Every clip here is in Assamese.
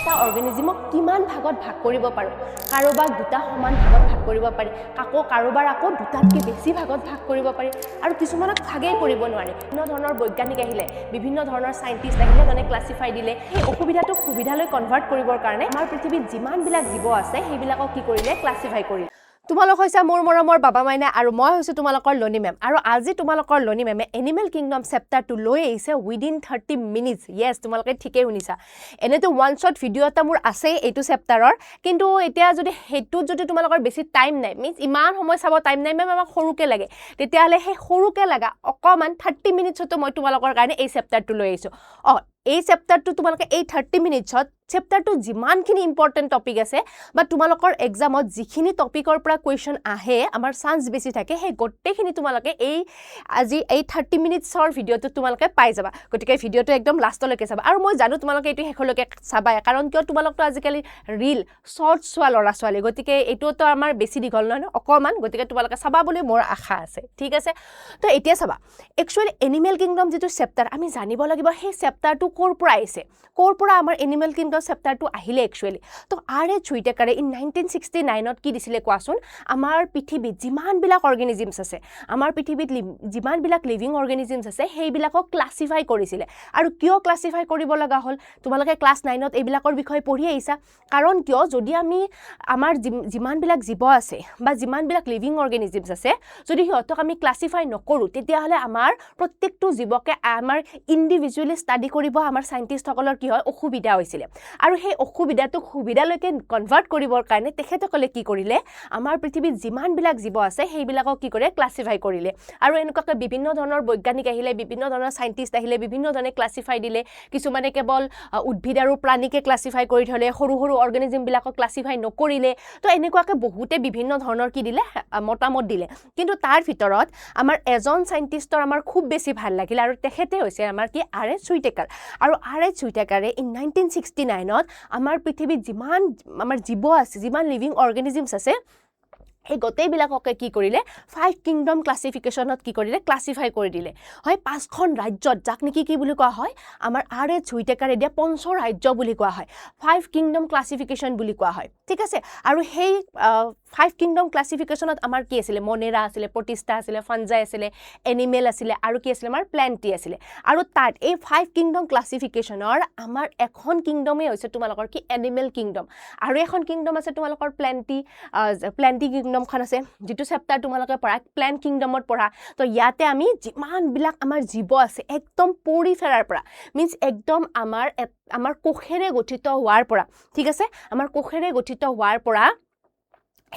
এটা অৰ্গেনিজিমক কিমান ভাগত ভাগ কৰিব পাৰোঁ। কাৰোবাক দুটা সমান ভাগত ভাগ কৰিব পাৰি, কাকো কাৰোবাৰ আকৌ দুটাতকৈ বেছি ভাগত ভাগ কৰিব পাৰি আৰু কিছুমানক ভাগেই কৰিব নোৱাৰি। বিভিন্ন ধৰণৰ বৈজ্ঞানিক আহিলে, বিভিন্ন ধৰণৰ চাইণ্টিষ্ট আহিলে, মানে ক্লাছিফাই দিলে। সেই অসুবিধাটোক সুবিধালৈ কনভাৰ্ট কৰিবৰ কাৰণে আমাৰ পৃথিৱীত যিমানবিলাক জীৱ আছে, সেইবিলাকক কি কৰিলে? ক্লাছিফাই কৰিলে। তোমালোক হৈছে মোৰ মৰমৰ বাবা মাইনা আৰু মই হৈছোঁ তোমালোকৰ লনী মেম। আৰু আজি তোমালোকৰ লনী মেমে এনিমেল কিংডম চেপ্টাৰটো লৈ আহিছে উইদিন 30 মিনিটছ। য়েছ, তোমালোকে ঠিকেই শুনিছা। এনেইতো ওৱান শ্বট ভিডিঅ' এটা মোৰ আছেই এইটো চেপ্টাৰৰ, কিন্তু এতিয়া যদি সেইটোত যদি তোমালোকৰ বেছি টাইম নাই, মিনছ ইমান সময় চাব টাইম নাই, মেম আমাক সৰুকৈ লাগে, তেতিয়াহ'লে সেই সৰুকৈ লগা অকণমান 30 মিনিটছতো মই তোমালোকৰ কাৰণে এই চেপ্টাৰটো লৈ আহিছোঁ। অঁ, এই চেপ্টাৰটো তোমালোকে এই 30 মিনিটছত চেপ্টাৰটো যিমানখিনি ইম্পৰ্টেণ্ট টপিক আছে বা তোমালোকৰ এক্সামত যিখিনি টপিকৰ পৰা কুৱেশ্যন আহে, আমাৰ চান্স বেছি থাকে, সেই গোটেইখিনি তোমালোকে এই আজি এই 30 মিনিটছৰ ভিডিঅ'টোত তোমালোকে পাই যাবা। গতিকে ভিডিঅ'টো একদম লাষ্টলৈকে চাবা। আৰু মই জানো তোমালোকে এইটো শেষলৈকে চাবাই, কাৰণ কিয় তোমালোকতো আজিকালি ৰিল শ্বৰ্টছ চোৱা ল'ৰা ছোৱালী। গতিকে এইটোতো আমাৰ বেছি দীঘল নহয় ন অকণমান, গতিকে তোমালোকে চাবা বুলি মোৰ আশা আছে। ঠিক আছে, তো এতিয়া চাবা, একচুৱেলি এনিমেল কিংডম যিটো চেপ্টাৰ, আমি জানিব লাগিব সেই চেপ্টাৰটো ক'ৰ পৰা আহিছে, ক'ৰ পৰা আমাৰ এনিমেল কিংডম চেপ্টাৰটো আহিলে একচুৱেলি। তো আৰ এইচ হুইটেকাৰে ইন 1969ত কি দিছিলে কোৱাচোন? আমাৰ পৃথিৱীত যিমানবিলাক অৰ্গেনিজিমছ আছে, আমাৰ পৃথিৱীত যিমানবিলাক লিভিং অৰ্গেনিজিমছ আছে, সেইবিলাকক ক্লাছিফাই কৰিছিলে। আৰু কিয় ক্লাছিফাই কৰিব লগা হ'ল? তোমালোকে ক্লাছ 9ত এইবিলাকৰ বিষয়ে পঢ়ি আহিছা। কাৰণ কিয়, যদি আমি আমাৰ যিমানবিলাক জীৱ আছে বা যিমানবিলাক লিভিং অৰ্গেনিজিমছ আছে, যদি সিহঁতক আমি ক্লাছিফাই নকৰোঁ, তেতিয়াহ'লে আমাৰ প্ৰত্যেকটো জীৱকে আমাৰ ইণ্ডিভিজুৱেলি ষ্টাডি কৰিব আমাৰ চাইণ্টিষ্টসকলৰ কি হয়, অসুবিধা হৈছিলে। আৰু সেই অসুবিধাটোক সুবিধালৈকে কনভাৰ্ট কৰিবৰ কাৰণে তেখেতসকলে কি কৰিলে? আমাৰ পৃথিৱীত যিমানবিলাক জীৱ আছে, সেইবিলাকক কি কৰে? ক্লাছিফাই কৰিলে। আৰু এনেকুৱাকৈ বিভিন্ন ধৰণৰ বৈজ্ঞানিক আহিলে, বিভিন্ন ধৰণৰ চাইণ্টিষ্ট আহিলে, বিভিন্ন ধৰণে ক্লাছিফাই দিলে। কিছুমানে কেৱল উদ্ভিদ আৰু প্ৰাণীকে ক্লাছিফাই কৰি থ'লে, সৰু সৰু অৰ্গেনিজিমবিলাকক ক্লাছিফাই নকৰিলে। তো এনেকুৱাকৈ বহুতে বিভিন্ন ধৰণৰ কি দিলে, মতামত দিলে। কিন্তু তাৰ ভিতৰত আমাৰ এজন চাইণ্টিষ্টৰ আমাৰ খুব বেছি ভাল লাগিল আৰু তেখেতে হৈছে আমাৰ কি, আৰ এইচ হুইটেকাৰ। আৰু আৰ এইচ হুইটেকাৰে ইন 1969ত আমাৰ পৃথিৱীত যিমান আমাৰ জীৱ আছে, যিমান লিভিং অৰ্গেনিজিমছ আছে, সেই গোটেইবিলাককে কি কৰিলে? ফাইভ কিংডম ক্লাছিফিকেশ্যনত কি কৰিলে? ক্লাছিফাই কৰি দিলে। হয়, পাঁচখন ৰাজ্যত, যাক নেকি কি বুলি কোৱা হয়? আমাৰ আৰ এইচ হুইটেকাৰে দিয়া পঞ্চ ৰাজ্য বুলি কোৱা হয়, ফাইভ কিংডম ক্লাছিফিকেশ্যন বুলি কোৱা হয়। ঠিক আছে, আৰু সেই ফাইভ কিংডম ক্লাছিফিকেশ্যনত আমাৰ কি আছিলে? মনেৰা আছিলে, প্ৰটিষ্টা আছিলে, ফানজাই আছিলে, এনিমেল আছিলে আৰু কি আছিলে? আমাৰ প্লেণ্টি আছিলে। আৰু তাত এই ফাইভ কিংডম ক্লাছিফিকেশ্যনৰ আমাৰ এখন কিংডমেই হৈছে তোমালোকৰ কি, এনিমেল কিংডম। আৰু এখন কিংডম আছে তোমালোকৰ প্লেণ্টি, প্লেণ্টি কিংডমখন আছে, যিটো চেপ্টাৰ তোমালোকে পঢ়া, প্লেণ্ট কিংডমত পঢ়া। তো ইয়াতে আমি যিমানবিলাক আমাৰ জীৱ আছে, একদম পৰিফেৰাৰ পৰা, মিনছ একদম আমাৰ কোষেৰে গঠিত হোৱাৰ পৰা, ঠিক আছে, আমাৰ কোষেৰে গঠিত হোৱাৰ পৰা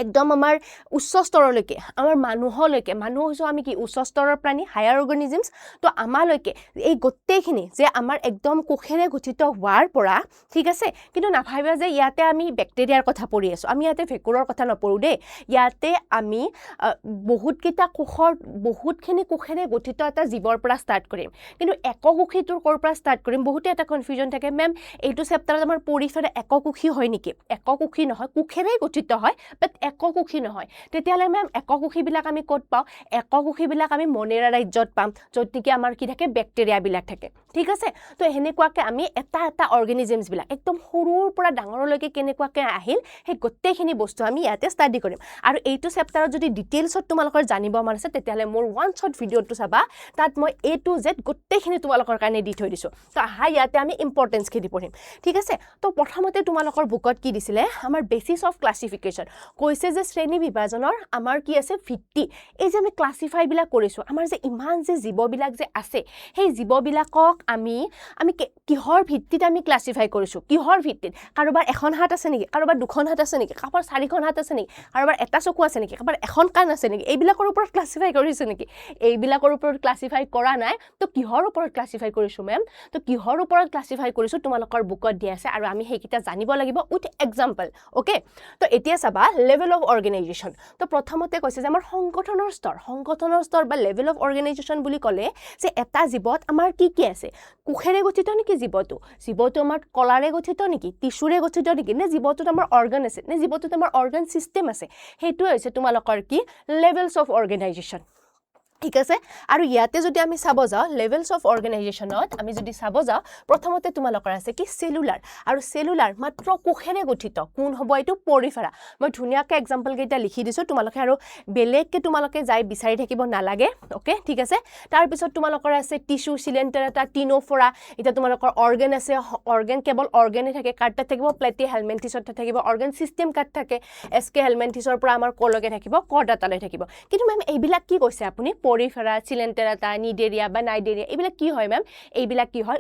একদম আমাৰ উচ্চ স্তৰলৈকে, আমাৰ মানুহলৈকে, মানুহ হৈছোঁ আমি কি, উচ্চ স্তৰৰ প্ৰাণী, হায়াৰ অৰ্গেনিজিমছ, তো আমালৈকে এই গোটেইখিনি যে আমাৰ একদম কোষেৰে গঠিত হোৱাৰ পৰা, ঠিক আছে। কিন্তু নাভাবিবা যে ইয়াতে আমি বেক্টেৰিয়াৰ কথা পঢ়ি আছোঁ। আমি ইয়াতে ভেঁকুৰৰ কথা নপঢ়োঁ দেই। ইয়াতে আমি বহুতকেইটা কোষৰ, বহুতখিনি কোষেৰে গঠিত এটা জীৱৰ পৰা ষ্টাৰ্ট কৰিম। কিন্তু এককোষীটোৰ ক'ৰ পৰা ষ্টাৰ্ট কৰিম? বহুতে এটা কনফিউজন থাকে, মেম এইটো চেপ্টাৰত আমাৰ পৰিফেৰা এককোষী হয় নেকি? এককোষী নহয়, কোষেৰেই গঠিত হয়, বাট এককোষী নহয়। তেতিয়াহ'লে মেম এককোষীবিলাক আমি ক'ত পাওঁ? এককোষীবিলাক আমি মনেৰা ৰাজ্যত পাম, য'ত নেকি আমাৰ কি থাকে? বেক্টেৰিয়াবিলাক থাকে। ঠিক আছে, তো সেনেকুৱাকৈ আমি এটা এটা অৰ্গেনিজিমছবিলাক একদম সৰুৰ পৰা ডাঙৰলৈকে কেনেকুৱাকৈ আহিল, সেই গোটেইখিনি বস্তু আমি ইয়াতে ষ্টাডি কৰিম। আৰু এইটো চেপ্টাৰত যদি ডিটেইলছত তোমালোকৰ জানিব মন আছে, তেতিয়াহ'লে মোৰ ওৱান শ্বট ভিডিঅ'টো চাবা। তাত মই এ টু জেড গোটেইখিনি তোমালোকৰ কাৰণে দি থৈ দিছোঁ। তো আহা, ইয়াতে আমি ইম্পৰ্টেঞ্চখিনি পঢ়িম। ঠিক আছে, তো প্ৰথমতে তোমালোকৰ বুকত কি দিছিলে? আমাৰ বেচিছ অফ ক্লাছিফিকেশ্যন কৈছে যে শ্ৰেণী বিভাজনৰ আমাৰ কি আছে ভিত্তি। এই যে আমি ক্লাছিফাইবিলাক কৰিছোঁ, আমাৰ যে ইমান যে জীৱবিলাক যে আছে, সেই জীৱবিলাকক আমি আমি কিহৰ ভিত্তিত আমি ক্লাছিফাই কৰিছোঁ? কিহৰ ভিত্তিত? কাৰোবাৰ এখন হাত আছে নেকি? কাৰোবাৰ দুখন হাত আছে নেকি? কাৰোবাৰ চাৰিখন হাত আছে নেকি? কাৰোবাৰ এটা চকু আছে নেকি? কাৰোবাৰ এখন কাণ আছে নেকি? এইবিলাকৰ ওপৰত ক্লাছিফাই কৰিছোঁ নেকি? এইবিলাকৰ ওপৰত ক্লাছিফাই কৰা নাই। তো কিহৰ ওপৰত ক্লাছিফাই কৰিছোঁ মেম? তো কিহৰ ওপৰত ক্লাছিফাই কৰিছোঁ, তোমালোকৰ বুকত দিয়া আছে আৰু আমি সেইকেইটা জানিব লাগিব উইথ এক্সাম্পল। অ'কে, তো এতিয়া চাবা, লেভেল অফ অৰ্গেনাইজেশ্যন। তো প্ৰথমতে কৈছে যে আমাৰ সংগঠনৰ স্তৰ, সংগঠনৰ স্তৰ বা লেভেল অফ অৰ্গেনাইজেশ্যন বুলি ক'লে যে এটা জীৱত আমাৰ কি কি আছে? কোষেৰে গঠিত নেকি জীৱটো? জীৱটো আমাৰ কলাৰে গঠিত নেকি? টিচুৰে গঠিত নেকি? নে জীৱটোত আমাৰ অৰ্গান আছে? নে জীৱটোত আমাৰ অৰ্গান ছিষ্টেম আছে? সেইটোৱে হৈছে তোমালোকৰ কি, লেভেলছ অফ অৰ্গেনাইজেশ্যন। ঠিক আছে। আৰু ইয়াতে যদি আমি চাব যাওঁ, লেভেলছ অফ অৰ্গেনাইজেশ্যনত আমি যদি চাব যাওঁ, প্ৰথমতে তোমালোকৰ আছে কি? চেলুলাৰ। আৰু চেলুলাৰ মাত্ৰ কোষেৰে গঠিত কোন হ'ব এইটো? পৰিফেৰা। মই ধুনীয়াকৈ এক্সাম্পলকেইটা লিখি দিছোঁ, তোমালোকে আৰু বেলেগকৈ তোমালোকে যাই বিচাৰি থাকিব নালাগে। অ'কে, ঠিক আছে। তাৰপিছত তোমালোকৰ আছে টিচু, চিলেণ্টেৰাটা, টিন'ফৰা। এতিয়া তোমালোকৰ অৰ্গেন আছে। অৰ্গেন, কেৱল অৰ্গেনে থাকে। কাৰ তাত থাকিব? প্লেটি হেলমেণ্থিছত থাকিব। অৰ্গেন ছিষ্টেম কাত থাকে? এছ কে হেলমেণ্থিছৰ পৰা আমাৰ ক'লৈকে থাকিব? কৰ্ডাটালৈ থাকিব। কিন্তু মেম, এইবিলাক কি কৈছে আপুনি? পৰিফেৰা, চিলেণ্টেৰাটা, নিডেৰিয়া বা নাইডেৰিয়া, এইবিলাক কি হয় মেম? এইবিলাক কি হয়?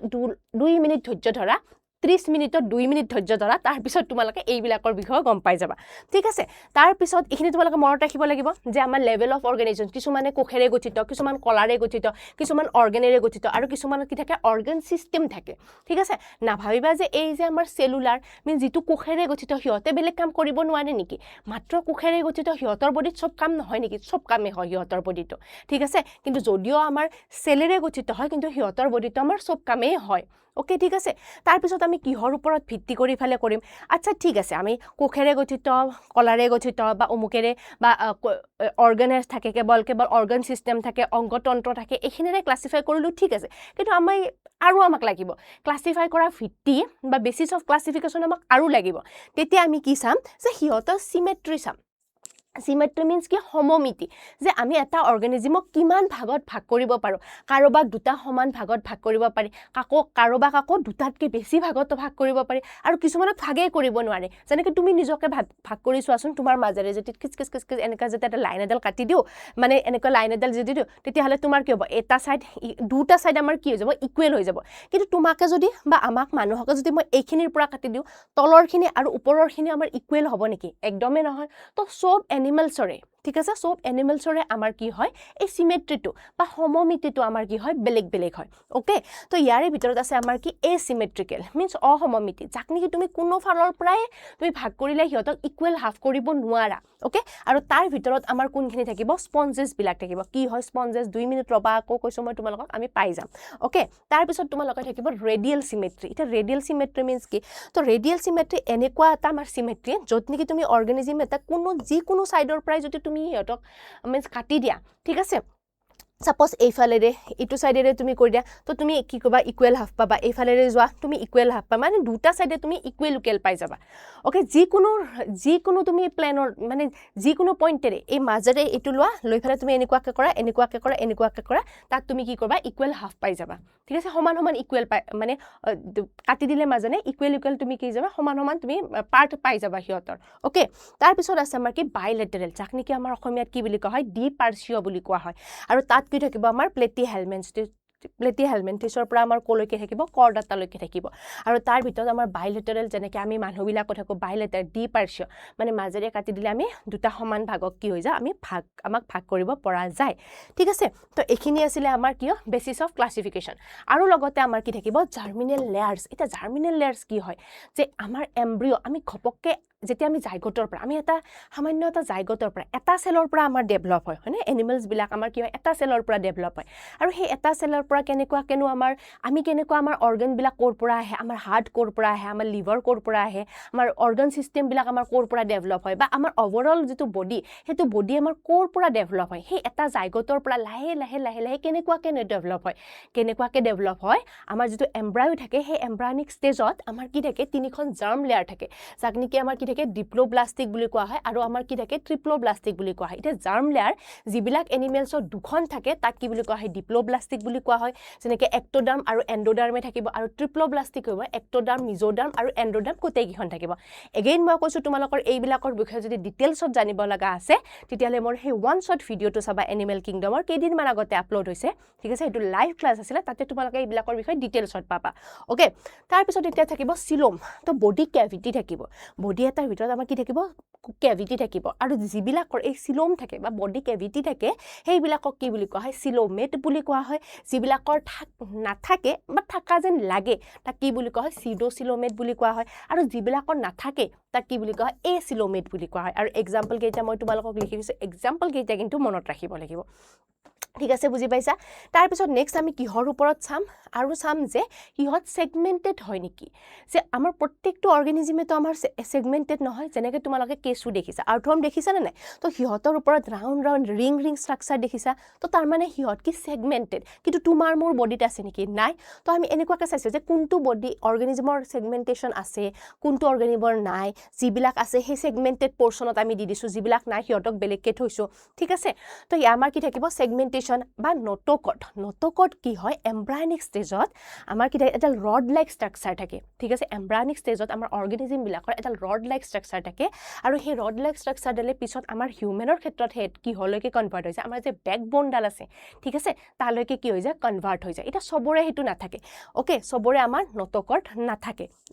2 মিনিট ধৈৰ্য ধৰা, 30 মিনিটত 2 মিনিট ধৈৰ্য ধৰা, তাৰপিছত তোমালোকে এইবিলাকৰ বিষয়ে গম পাই যাবা। ঠিক আছে। তাৰপিছত এইখিনি তোমালোকে মনত ৰাখিব লাগিব যে আমাৰ লেভেল অফ অৰ্গেনাইজেশ্যন, কিছুমানে কোষেৰে গঠিত, কিছুমান কলাৰে গঠিত, কিছুমান অৰ্গেনেৰে গঠিত আৰু কিছুমানত কি থাকে? অৰ্গেন ছিষ্টেম থাকে। ঠিক আছে। নাভাবিবা যে এই যে আমাৰ চেলুলাৰ মিনছ যিটো কোষেৰে গঠিত, সিহঁতে বেলেগ কাম কৰিব নোৱাৰে নেকি? মাত্ৰ কোষেৰে গঠিত সিহঁতৰ বডিত চব কাম নহয় নেকি? চব কামেই হয় সিহঁতৰ বডিটো। ঠিক আছে। কিন্তু যদিও আমাৰ চেলেৰে গঠিত হয়, কিন্তু সিহঁতৰ বডিটো আমাৰ চব কামেই হয়। অ'কে, ঠিক আছে। তাৰপিছত আমি কিহৰ ওপৰত ভিত্তি কৰি পেলাই কৰিম? আচ্ছা, ঠিক আছে, আমি কোষেৰে গঠিত, কলাৰে গঠিত বা অমুকেৰে বা অৰ্গেনাইজ থাকে, কেৱল কেৱল অৰ্গেন ছিষ্টেম থাকে, অংগতন্ত্ৰ থাকে, এইখিনিৰে ক্লাছিফাই কৰিলোঁ, ঠিক আছে। কিন্তু আমি আৰু আমাক লাগিব ক্লাছিফাই কৰা ভিত্তি বা বেচিছ অফ ক্লাছিফিকেশ্যন আমাক আৰু লাগিব। তেতিয়া আমি কি চাম যে সিহঁতৰ চিমেট্ৰি চাম। চিমেট্ৰি মিনছ কি? সমমিতি। যে আমি এটা অৰ্গেনিজিমক কিমান ভাগত ভাগ কৰিব পাৰোঁ। কাৰোবাক দুটা সমান ভাগত ভাগ কৰিব পাৰি, কাৰোবাক আকৌ দুটাতকৈ বেছি ভাগতো ভাগ কৰিব পাৰি আৰু কিছুমানক ভাগেই কৰিব নোৱাৰে। যেনেকৈ তুমি নিজকে ভাগ ভাগ কৰি চোৱাচোন। তোমাৰ মাজেৰে যদি খিচ খিচ খিচ খিচ এনেকুৱা যদি এটা লাইন এডাল কাটি দিওঁ, মানে এনেকুৱা লাইন এডাল যদি দিওঁ, তেতিয়াহ'লে তোমাৰ কি হ'ব? এটা ছাইড, দুটা ছাইড আমাৰ কি হৈ যাব? ইকুৱেল হৈ যাব। কিন্তু তোমাকে যদি বা আমাক মানুহকে যদি মই এইখিনিৰ পৰা কাটি দিওঁ, তলৰখিনি আৰু ওপৰৰখিনি আমাৰ ইকুৱেল হ'ব নেকি? একদমেই নহয়। তো চব এনিমেলছৰে, ঠিক আছে, চব এনিমেলছৰে আমাৰ কি হয়, এই চিমেট্ৰিটো বা সমমিতিটো আমাৰ কি হয়? বেলেগ বেলেগ হয়। অ'কে, তো ইয়াৰে ভিতৰত আছে আমাৰ কি? এচিমেট্ৰিকেল, মিনছ অসমমিতি, যাক নেকি তুমি কোনো ফালৰ পৰাই তুমি ভাগ কৰিলে সিহঁতক ইকুৱেল হাফ কৰিব নোৱাৰা। অ'কে, আৰু তাৰ ভিতৰত আমাৰ কোনখিনি থাকিব? স্পঞ্জেছবিলাক থাকিব। কি হয় স্পঞ্জেছ? 2 মিনিট ৰ'বা, আকৌ কৈছোঁ মই তোমালোকক, আমি পাই যাম। অ'কে, তাৰপিছত তোমালোকে থাকিব ৰেডিয়েল চিমেট্ৰি। এতিয়া ৰেডিয়েল চিমেট্ৰি মিনছ কি? তো ৰেডিয়েল চিমেট্ৰি এনেকুৱা এটা আমাৰ চিমেট্ৰি য'ত নেকি তুমি অৰ্গেনিজিম এটা কোনো যিকোনো ছাইডৰ পৰাই যদি তুমি সিহঁতক মিনছ কাটি দিয়া, ঠিক আছে, ছাপ'জ এইফালেৰে, এইটো ছাইডেৰে তুমি কৰি দিয়া, তো তুমি কি ক'বা? ইকুৱেল হাফ পাবা। এইফালেৰে যোৱা, তুমি ইকুৱেল হাফ পাবা। মানে দুটা ছাইডে তুমি ইকুৱেল ইকুৱেল পাই যাবা। অ'কে, যিকোনো যিকোনো তুমি প্লেনৰ মানে যিকোনো পইণ্টেৰে এই মাজেৰে এইটো লোৱা, লৈ পেলাই তুমি এনেকুৱাকৈ কৰা, এনেকুৱাকৈ কৰা, এনেকুৱাকৈ কৰা, তাত তুমি কি কৰিবা? ইকুৱেল হাফ পাই যাবা। ঠিক আছে। সমান সমান ইকুৱেল পাই, মানে কাটি দিলে মাজেৰে ইকুৱেল ইকুৱেল তুমি কি যাবা? সমান সমান তুমি পাৰ্ট পাই যাবা সিহঁতৰ। অ'কে, তাৰপিছত আছে আমাৰ কি? বাইলেটাৰেল, যাক নেকি আমাৰ অসমীয়াত কি বুলি কোৱা হয়? দ্বিপাৰ্শ্বীয় বুলি কোৱা হয়। আৰু তাত কি থাকিব? আমাৰ প্লেটি হেলমেণ্থিছৰ পৰা আমাৰ ক'লৈকে থাকিব? কৰ্ডাটালৈকে থাকিব। আৰু তাৰ ভিতৰত আমাৰ বাইলেটাৰেল, যেনেকৈ আমি মানুহবিলাকো থাকোঁ, বাইলেটাৰেল, দ্বিপাৰ্শ্বীয়, মানে মাজেৰে কাটি দিলে আমি দুটা সমান ভাগক কি হৈ যায়? আমি ভাগ আমাক ভাগ কৰিব পৰা যায়। ঠিক আছে। তো এইখিনি আছিলে আমাৰ কিয় বেচিছ অফ ক্লাছিফিকেশ্যন। আৰু লগতে আমাৰ কি থাকিব? জাৰ্মিনেল লেয়াৰ্ছ। এতিয়া জাৰ্মিনেল লেয়াৰ্ছ কি হয় যে আমাৰ এম্ব্ৰিঅ', আমি ঘপককৈ যেতিয়া আমি জাইগটৰ পৰা, আমি এটা সামান্য এটা জাইগটৰ পৰা, এটা চেলৰ পৰা আমাৰ ডেভেলপ হয়, হয়নে? এনিমেলছবিলাক আমাৰ কি হয়? এটা চেলৰ পৰা ডেভেলপ হয়। আৰু সেই এটা চেলৰ পৰা কেনেকুৱাকেনো আমাৰ আমি কেনেকুৱা আমাৰ অৰ্গেনবিলাক ক'ৰ পৰা আহে? আমাৰ হাৰ্ট ক'ৰ পৰা আহে? আমাৰ লিভাৰ ক'ৰ পৰা আহে? আমাৰ অৰ্গেন ছিষ্টেমবিলাক আমাৰ ক'ৰ পৰা ডেভেলপ হয়? বা আমাৰ অভাৰঅল যিটো বডি, সেইটো বডি আমাৰ ক'ৰ পৰা ডেভেলপ হয়? সেই এটা জাইগটৰ পৰা লাহে লাহে লাহে লাহে কেনেকুৱাকৈ ডেভেলপ হয়? কেনেকুৱাকৈ ডেভেলপ হয়? আমাৰ যিটো এম্ব্ৰায়ো থাকে, সেই এম্ব্ৰায়নিক ষ্টেজত আমাৰ কি থাকে? তিনিখন জাৰ্ম লেয়াৰ থাকে, যাক নেকি আমাৰ কি থাকে? ডিপ্ল'ব্লাষ্টিক বুলি কোৱা হয়। আৰু আমাৰ কি থাকে? ট্ৰিপ্ল'ব্লাষ্টিক বুলি কোৱা হয়। এতিয়া জাৰ্ম লেয়াৰ যিবিলাক এনিমেলছৰ দুখন থাকে, তাক কি বুলি কোৱা হয়? ডিপ্ল'ব্লাষ্টিক বুলি কোৱা হয়, যেনেকৈ এক্টোডাৰ্ম আৰু এণ্ডোডাৰ্মে থাকিব। আৰু ট্ৰিপ্ল'ব্লাষ্টিক হ'ব এক্টোডাৰ্ম, মিজোডাৰ্ম আৰু এণ্ডোডাৰ্ম গোটেইকেইখন থাকিব। এগেইন মই কৈছোঁ, তোমালোকৰ এইবিলাকৰ বিষয়ে যদি ডিটেইলছত জানিব লগা আছে, তেতিয়াহ'লে মোৰ সেই ওৱান শ্বট ভিডিঅ'টো চাবা। এনিমেল কিংডমৰ কেইদিনমান আগতে আপলোড হৈছে। ঠিক আছে, সেইটো লাইভ ক্লাছ আছিলে, তাতে তোমালোকে এইবিলাকৰ বিষয়ে ডিটেইলছত পাবা। অ'কে, তাৰপিছত এতিয়া থাকিব চিলোম। তো বডি কেভিটি থাকিব। বডি এটাৰ ভিতৰত আমাৰ কি থাকিব? কেভিটি থাকিব। আৰু যিবিলাকৰ এই চিলোম থাকে বা বডি কেভিটি থাকে, সেইবিলাকক কি বুলি কোৱা হয়? চিলোমেট বুলি কোৱা হয়। যিবিলাকৰ নাথাকে বা থকা যেন লাগে, তাক কি বুলি কোৱা হয়? চিডোচিলোমেট বুলি কোৱা হয়। আৰু যিবিলাকৰ নাথাকে, তাক কি বুলি কোৱা হয়? এ চিলোমেট বুলি কোৱা হয়। আৰু এক্সাম্পল কেইটা মই তোমালোকক লিখি দিছোঁ। এক্সাম্পল কেইটা কিন্তু মনত ৰাখিব লাগিব। ঠিক আছে, বুজি পাইছা? তাৰপিছত নেক্সট আমি কিহৰ ওপৰত চাম আৰু চাম যে সিহঁত ছেগমেণ্টেড হয় নেকি, যে আমাৰ প্ৰত্যেকটো অৰ্গেনিজিমেতো আমাৰ ছেগমেণ্টেড নহয়। যেনেকৈ তোমালোকে কেঁচু দেখিছা, আৰ্থৱৰ্ম দেখিছানে নাই? তো সিহঁতৰ ওপৰত round round ring ring structure দেখিছা। তো তাৰমানে সিহঁত কি ছেগমেণ্টেড। কিন্তু তোমাৰ মোৰ বডিত আছে নেকি? নাই। তো আমি এনেকুৱাকৈ চাইছোঁ যে কোনটো বডি অৰ্গেনিজিমৰ ছেগমেণ্টেশ্যন আছে, কোনটো অৰ্গেনিজিমৰ নাই। যিবিলাক আছে সেই ছেগমেণ্টেড পৰ্চনত আমি দি দিছোঁ, যিবিলাক নাই সিহঁতক বেলেগকৈ থৈছোঁ। ঠিক আছে? তো আমাৰ কি থাকিব? ছেগমেণ্টেশ্যন বা নটকৰ্ড। নটকৰ্ড কি হয়? এম্ব্ৰায়নিক ষ্টেজত আমাৰ কি থাকে? এডাল ৰড লাইক ষ্ট্ৰাকচাৰ থাকে। ঠিক আছে? এম্ব্ৰায়নিক ষ্টেজত আমাৰ অৰ্গেনিজিমবিলাকৰ এডাল ৰড লাইক ষ্ট্ৰাকচাৰ থাকে আৰু সেই ৰড লাইক ষ্ট্ৰাকচাৰডালে পিছত আমাৰ হিউমেনৰ ক্ষেত্ৰত সেই কিহলৈকে কনভাৰ্ট হৈ যায়? আমাৰ যে বেকবনডাল আছে, ঠিক আছে, তালৈকে কি হৈ যায়? কনভাৰ্ট হৈ যায়। এতিয়া চবৰে সেইটো নাথাকে। অ'কে, চবৰে আমাৰ নটকৰ্ড নাথাকে।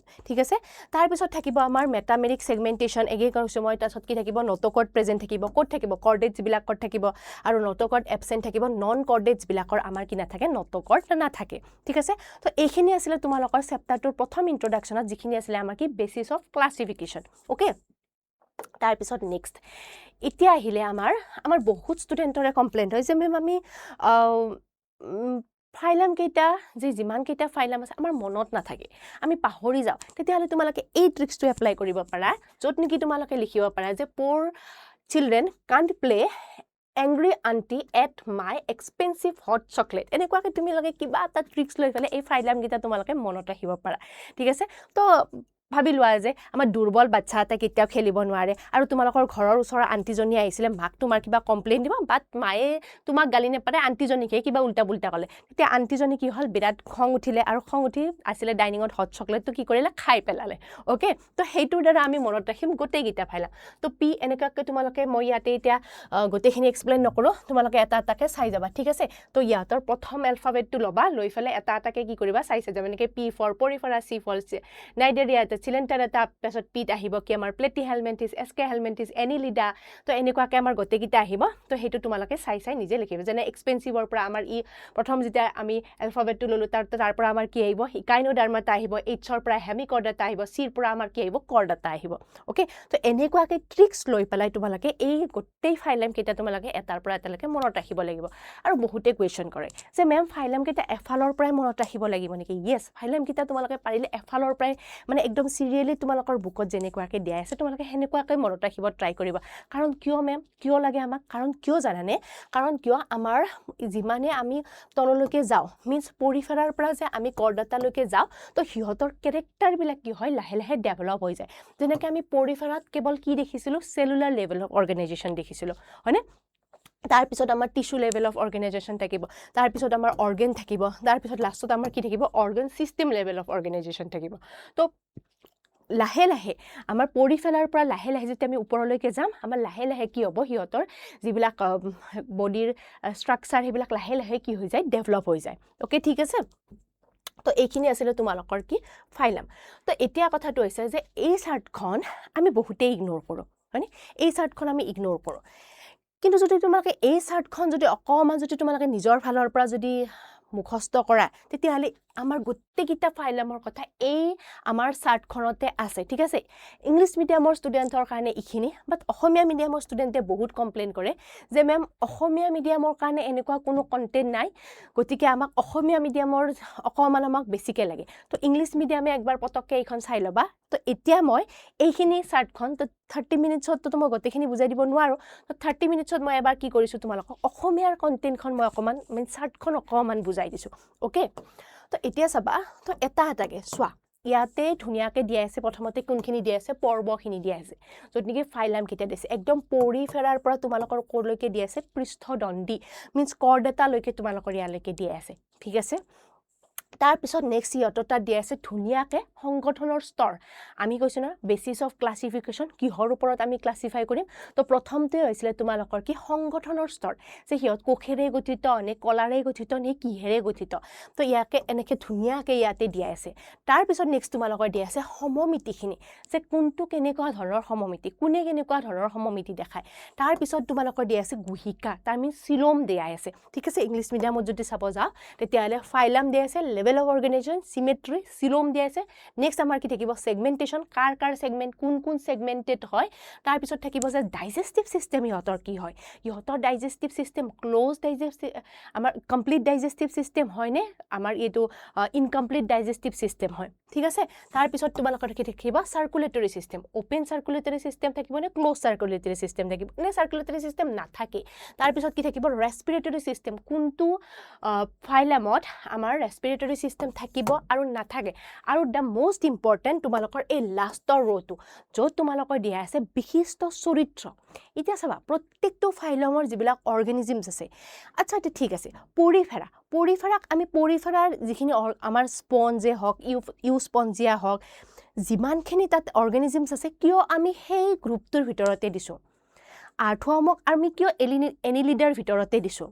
ঠিক আছে? তাৰপিছত থাকিব আমাৰ মেটামেৰিক ছেগমেণ্টেশ্যন, এগেই কৈছোঁ মই। তাৰপিছত কি থাকিব? নটকৰ্ড প্ৰেজেণ্ট থাকিব। ক'ত থাকিব? কৰ্ডেটছবিলাকত থাকিব আৰু নটকৰ্ড এবচেণ্ট থাকিব। নন কৰ্ডেটছবিলাকৰ আমাৰ কি নাথাকে? নটকৰ্ড নাথাকে। ঠিক আছে? তো এইখিনি আছিলে তোমালোকৰ চেপ্টাৰটোৰ প্ৰথম ইণ্ট্ৰডাকশ্যনত যিখিনি আছিলে আমাৰ কি বেচিছ অফ ক্লাছিফিকেশ্যন। অ'কে, তাৰপিছত নেক্সট এতিয়া আহিলে আমাৰ বহুত ষ্টুডেণ্টৰে কমপ্লেইন হয় যে মেম, আমি ফাইলামকেইটা যে যিমানকেইটা ফাইলাম আছে আমাৰ মনত নাথাকে, আমি পাহৰি যাওঁ। তেতিয়াহ'লে তোমালোকে এই ট্ৰিক্সটো এপ্লাই কৰিব পাৰা, য'ত নেকি তোমালোকে লিখিব পাৰা যে প'ৰ children can't play angry aunty at my expensive hot chocolate. এনেকুৱাকৈ তোমালোকে কিবা এটা ট্ৰিক্স লৈ পেলাই এই ফাইলামকেইটা তোমালোকে মনত ৰাখিব পাৰা। ঠিক আছে? তো ভাবি লোৱা যে আমাৰ দুৰ্বল বাচ্ছা এটা কেতিয়াও খেলিব নোৱাৰে আৰু তোমালোকৰ ঘৰৰ ওচৰৰ আণ্টিজনী আহিছিলে, মাক তোমাৰ কিবা কমপ্লেইন দিব, বাট মায়ে তোমাক গালি নাপাৰে, আণ্টিজনীকে কিবা উল্টা পুল্টা ক'লে। তেতিয়া আণ্টিজনী কি হ'ল? বিৰাট খং উঠিলে আৰু খং উঠি আছিলে ডাইনিঙত হট চকলেটটো কি কৰিলে? খাই পেলালে। অ'কে, তো সেইটোৰ দ্বাৰা আমি মনত ৰাখিম গোটেইকেইটা ফাইলাম। তো পি এনেকুৱাকৈ তোমালোকে, মই ইয়াতে এতিয়া গোটেইখিনি এক্সপ্লেইন নকৰোঁ, তোমালোকে এটা এটাকৈ চাই যাবা। ঠিক আছে? তো ইয়াতৰ প্ৰথম এলফাবেটটো ল'বা, লৈ পেলাই এটা এটাকৈ কি কৰিবা? চাই চাই যাবা। এনেকৈ P for Porifera, C for Cnidaria, Coelenterata, তাৰপিছত পিত আহিব কি আমাৰ প্লেটি হেলমেণ্টিছ, এছকে হেলমেণ্টিছ, এনিলিডা। তো এনেকুৱাকৈ আমাৰ গোটেইকেইটা আহিব। তো সেইটো তোমালোকে চাই চাই নিজে লিখিবা। যেনে এক্সপেঞ্চিভৰ পৰা আমাৰ ই প্ৰথম যেতিয়া আমি এলফাবেটটো ল'লোঁ, তাৰ পৰা আমাৰ কি আহিব? ইকাইনোডাৰ্মাটা আহিব। এইচৰ পৰা হেমিকৰ্ডাটা আহিব। চিৰ পৰা আমাৰ কি আহিব? কৰ্ডাটা আহিব। অ'কে, তো এনেকুৱাকৈ ট্ৰিক্স লৈ পেলাই তোমালোকে এই গোটেই ফাইলামকেইটা তোমালোকে এটাৰ পৰা এটালৈকে মনত ৰাখিব লাগিব। আৰু বহুতে কুৱেশ্যন কৰে যে মেম, ফাইলামকেইটা এফালৰ পৰাই মনত ৰাখিব লাগিব নেকি? য়েছ, ফাইলামকেইটা তোমালোকে পাৰিলে এফালৰ পৰাই, মানে একদম চিৰিয়েলি তোমালোকৰ বুকত যেনেকুৱাকৈ দিয়া আছে, তোমালোকে সেনেকুৱাকৈ মনত ৰাখিব ট্ৰাই কৰিবা। কাৰণ কিয় মেম, কিয় লাগে আমাক? কাৰণ কিয় জানানে? কাৰণ কিয় আমাৰ যিমানে আমি তললৈকে যাওঁ, মিনছ পৰিফেৰাৰ পৰা যে আমি কৰ্ডাটালৈকে যাওঁ, তো সিহঁতৰ কেৰেক্টাৰবিলাক কি হয়? লাহে লাহে ডেভেলপ হৈ যায়। যেনেকৈ আমি পৰিফেৰাত কেৱল কি দেখিছিলোঁ? চেলুলাৰ লেভেল অফ অৰ্গেনাইজেশ্যন দেখিছিলোঁ, হয়নে? তাৰপিছত আমাৰ টিচু লেভেল অফ অৰ্গেনাইজেশ্যন থাকিব, তাৰপিছত আমাৰ অৰ্গেন থাকিব, তাৰপিছত লাষ্টত আমাৰ কি থাকিব? Organ system level of organization থাকিব। তো লাহে লাহে আমাৰ পৰিফেৰাৰ পৰা লাহে লাহে যেতিয়া আমি ওপৰলৈকে যাম, আমাৰ লাহে লাহে কি হ'ব? সিহঁতৰ যিবিলাক বডিৰ ষ্ট্ৰাকচাৰ, সেইবিলাক লাহে লাহে কি হৈ যায়? ডেভেলপ হৈ যায়। অ'কে, ঠিক আছে। তো এইখিনি আছিলে তোমালোকৰ কি ফাইলাম। তো এতিয়া কথাটো হৈছে যে এই চাৰ্টখন আমি বহুতেই ইগন'ৰ কৰোঁ, হয়নে? এই চাৰ্টখন আমি ইগন'ৰ কৰোঁ। কিন্তু যদি তোমালোকে এই চাৰ্টখন যদি অকণমান যদি তোমালোকে নিজৰ ফালৰ পৰা যদি মুখস্থ কৰা, তেতিয়াহ'লে আমাৰ গোটেইকেইটা ফাইলামৰ কথা এই আমাৰ চাৰ্টখনতে আছে। ঠিক আছে? ইংলিছ মিডিয়ামৰ ষ্টুডেণ্টৰ কাৰণে এইখিনি, বাট অসমীয়া মিডিয়ামৰ ষ্টুডেণ্টে বহুত কমপ্লেইন কৰে যে মেম, অসমীয়া মিডিয়ামৰ কাৰণে এনেকুৱা কোনো কণ্টেণ্ট নাই, গতিকে আমাক অসমীয়া মিডিয়ামৰ অকণমান আমাক বেছিকৈ লাগে। তো ইংলিছ মিডিয়ামে একবাৰ পটককৈ এইখন চাই ল'বা। তো এতিয়া মই এইখিনি চাৰ্টখন, তো 30 মিনিটছততো মই গোটেইখিনি বুজাই দিব নোৱাৰোঁ। তো 30 মিনিটছত মই এবাৰ কি কৰিছোঁ, তোমালোকক অসমীয়াৰ কণ্টেণ্টখন মই অকণমান, মিনছ চাৰ্টখন অকণমান বুজাই দিছোঁ। অ'কে, তো এতিয়া চাবা। তো এটা এটাকৈ চোৱা। ইয়াতে ধুনীয়াকৈ দিয়া আছে। প্ৰথমতে কোনখিনি দিয়া আছে? পৰ্বখিনি দিয়া আছে, য'ত নেকি ফাইলামকেইটা দিছে। একদম পৰিফেৰাৰ পৰা তোমালোকৰ ক'লৈকে দিয়া আছে? পৃষ্ঠদণ্ডী, মিনছ কৰ্ডাটালৈকে তোমালোকৰ ইয়ালৈকে দিয়া আছে। ঠিক আছে? তাৰপিছত নেক্সট সিহঁতৰ তাত দিয়া আছে ধুনীয়াকৈ সংগঠনৰ স্তৰ। আমি কৈছোঁ নহয়, বেচিছ অফ ক্লাছিফিকেশ্যন, কিহৰ ওপৰত আমি ক্লাছিফাই কৰিম? তো প্ৰথমটোৱে হৈছিলে তোমালোকৰ কি সংগঠনৰ স্তৰ, যে সিহঁত কোষেৰে গঠিত নে কলাৰে গঠিত নে কিহেৰে গঠিত। তো ইয়াকে এনেকৈ ধুনীয়াকৈ ইয়াতে দিয়া আছে। তাৰপিছত নেক্সট তোমালোকৰ দিয়া আছে সমমিতিখিনি, যে কোনটো কেনেকুৱা ধৰণৰ সমমিতি, কোনে কেনেকুৱা ধৰণৰ সমমিতি দেখায়। তাৰপিছত তোমালোকৰ দিয়া আছে গুহিকা, তাৰ মিনছ চিলোম দিয়া আছে। ঠিক আছে? ইংলিছ মিডিয়ামত যদি চাব যাওঁ, তেতিয়াহ'লে ফাইলাম দিয়া আছে, Level of organization, symmetry, coelom দিয়া আছে। নেক্সট আমাৰ কি থাকিব? ছেগমেণ্টেশ্যন, কাৰ কাৰ ছেগমেণ্ট, কোন কোন ছেগমেণ্টেড হয়। তাৰপিছত থাকিব যে ডাইজেষ্টিভ ছিষ্টেম ইহঁতৰ কি হয়, ইহঁতৰ ডাইজেষ্টিভ ছিষ্টেম ক্ল'জ ডাইজেষ্টিভ, আমাৰ কমপ্লিট ডাইজেষ্টিভ ছিষ্টেম হয়নে আমাৰ এইটো ইনকমপ্লিট ডাইজেষ্টিভ ছিষ্টেম হয়, ঠিক আছে? তাৰপিছত তোমালোকৰ কি থাকিব? Circulatory system, open circulatory system থাকিব নে ক্ল'জ চাৰ্কুলেটৰী ছিষ্টেম থাকিব নে চাৰ্কুলেটৰী ছিষ্টেম নাথাকে। তাৰপিছত কি থাকিব? ৰেচপিৰেটৰী ছিষ্টেম, কোনটো ফাইলামত আমাৰ ৰেচপিৰেটৰী ছিষ্টেম থাকিব আৰু নাথাকে। আৰু the most important, তোমালোকৰ এই লাষ্টৰ ৰ'টো, য'ত তোমালোকৰ দিয়া আছে বিশিষ্ট চৰিত্ৰ। এতিয়া চাবা, প্ৰত্যেকটো ফাইলমৰ যিবিলাক অৰ্গেনিজিমছ আছে, আচ্ছা, এতিয়া ঠিক আছে, পৰিফেৰা, পৰিফেৰাক আমি পৰিফেৰাৰ যিখিনি আমাৰ স্পঞ্জে হওক, ইউ স্পঞ্জিয়া হওক, যিমানখিনি তাত অৰ্গেনিজিমছ আছে, কিয় আমি সেই গ্ৰুপটোৰ ভিতৰতে দিছোঁ? আৰ্থৱৰ্মক আমি কিয় এনিলিডাৰ ভিতৰতে দিছোঁ?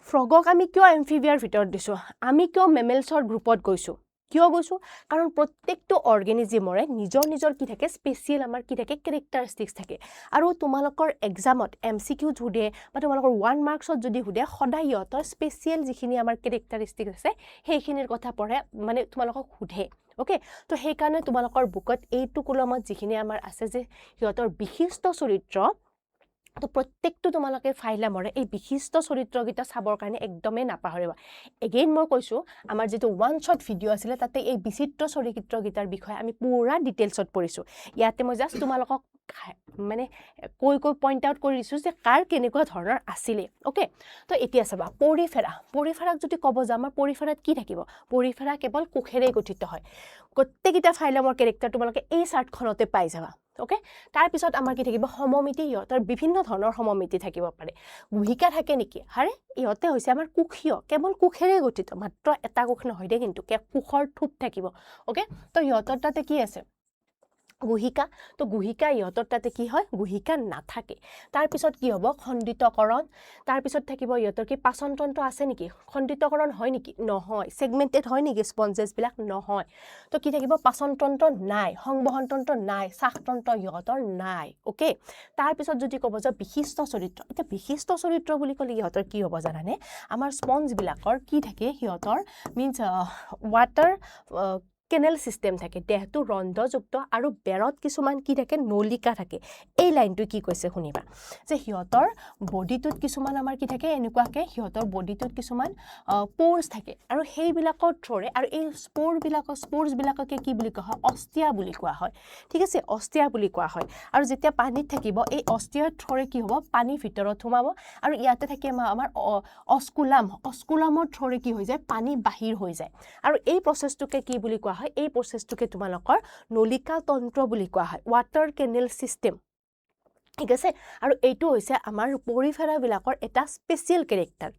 ফ্ৰগক আমি কিয় এমফিবিয়াৰ ভিতৰত দিছোঁ? আমি কিয় মেমেলছৰ গ্ৰুপত গৈছোঁ? কিয় গৈছোঁ? কাৰণ প্ৰত্যেকটো অৰ্গেনিজিমৰে নিজৰ নিজৰ কি থাকে, স্পেচিয়েল আমাৰ কি থাকে, কেৰেক্টাৰিষ্টিক্স থাকে। আৰু তোমালোকৰ এক্সামত এমচিকিউত সোধে বা তোমালোকৰ ওৱান মাৰ্কছত যদি সোধে, সদায় সিহঁতৰ স্পেচিয়েল যিখিনি আমাৰ কেৰেক্টাৰিষ্টিক্স আছে, সেইখিনিৰ কথা পঢ়ে, মানে তোমালোকক সোধে, অ'কে? তো সেইকাৰণে তোমালোকৰ বুকত এইটো কলমত যিখিনি আমাৰ আছে যে সিহঁতৰ বিশিষ্ট চৰিত্ৰ, তো প্ৰত্যেকটো তোমালোকে ফাইলামৰে এই বিশিষ্ট চৰিত্ৰকেইটা চাবৰ কাৰণে একদমেই নাপাহৰিবা। এগেইন মই কৈছোঁ, আমাৰ যিটো ওৱান শ্বট ভিডিঅ' আছিলে, তাতে এই বিচিত্ৰ চৰিত্ৰকেইটাৰ বিষয়ে আমি পূৰা ডিটেইলছত পঢ়িছোঁ। ইয়াতে মই জাষ্ট তোমালোকক মানে কৈ কৈ পইণ্ট আউট কৰি দিছোঁ যে কাৰ কেনেকুৱা ধৰণৰ আছিলে, অ'কে? তো এতিয়া চাবা, পৰিফেৰা। পৰিফেৰাক যদি ক'ব যাওঁ, আমাৰ পৰিফেৰাত কি থাকিব? পৰিফেৰা কেৱল কোষেৰেই গঠিত হয়। গোটেইকেইটা ফাইলামৰ কেৰেক্টাৰ তোমালোকে এই চাৰ্টখনতে পাই যাবা, অ'কে? তাৰপিছত আমাৰ কি থাকিব? সমমিতি। ইহঁতৰ বিভিন্ন ধৰণৰ সমমিতি থাকিব পাৰে। গুহিকা থাকে নেকি? আৰে, ইহঁতে হৈছে আমাৰ কোষীয়, কেৱল কোষেৰে গঠিত। মাত্ৰ এটা কোষ নহয় দেই কিন্তু, কোষৰ থোপ থাকিব, অ'কে? তো ইহঁতৰ তাতে কি আছে? গুহিকা। তো গুহিকা ইহঁতৰ তাতে কি হয়? গুহিকা নাথাকে। তাৰপিছত কি হ'ব? খণ্ডিতকৰণ। তাৰপিছত থাকিব ইহঁতৰ কি? পাচনতন্ত্ৰ আছে নেকি? খণ্ডিতকৰণ হয় নেকি? নহয়। ছেগমেণ্টেড হয় নেকি স্পঞ্জেছবিলাক? নহয়। তো কি থাকিব? পাচনতন্ত্ৰ নাই, সংবহনতন্ত্ৰ নাই, শ্বাসতন্ত্ৰ ইহঁতৰ নাই, অ'কে? তাৰপিছত যদি ক'ব যাওঁ বিশিষ্ট চৰিত্ৰ, এতিয়া বিশিষ্ট চৰিত্ৰ বুলি ক'লে ইহঁতৰ কি হ'ব জানানে? আমাৰ স্পঞ্জবিলাকৰ কি থাকে? সিহঁতৰ মিনছ ৱাটাৰ কেনেল ছিষ্টেম থাকে, দেহটো ৰন্ধ্ৰযুক্ত আৰু বেৰত কিছুমান কি থাকে? নলিকা থাকে। এই লাইনটো কি কৈছে শুনিবা, যে সিহঁতৰ বডিটোত কিছুমান আমাৰ কি থাকে, এনেকুৱাকৈ সিহঁতৰ বডিটোত কিছুমান প'ৰ্ছ থাকে আৰু সেইবিলাকৰ থ্ৰৰে, আৰু এই স্প'ৰ্ছবিলাককে কি বুলি কোৱা হয়? অষ্টিয়া বুলি কোৱা হয়, ঠিক আছে? অষ্টিয়া বুলি কোৱা হয়। আৰু যেতিয়া পানীত থাকিব, এই অষ্টিয়াৰ থ্ৰৰে কি হ'ব? পানীৰ ভিতৰত সোমাব আৰু ইয়াতে থাকে আমাৰ অস্কুলাম। অস্কুলামৰ থ্ৰৰে কি হৈ যায়? পানী বাহিৰ হৈ যায়। আৰু এই প্ৰচেছটোকে কি বুলি কোৱা হয়? এই প্ৰচেছটোকে তোমালোকৰ নলিকা তন্ত্ৰ বুলি কোৱা হয়, ৱাটাৰ কেনেল ছিষ্টেম, ঠিক আছে? আৰু এইটো হৈছে আমাৰ পৰিফেৰাবিলাকৰ এটা স্পেচিয়েল কেৰেক্টাৰ।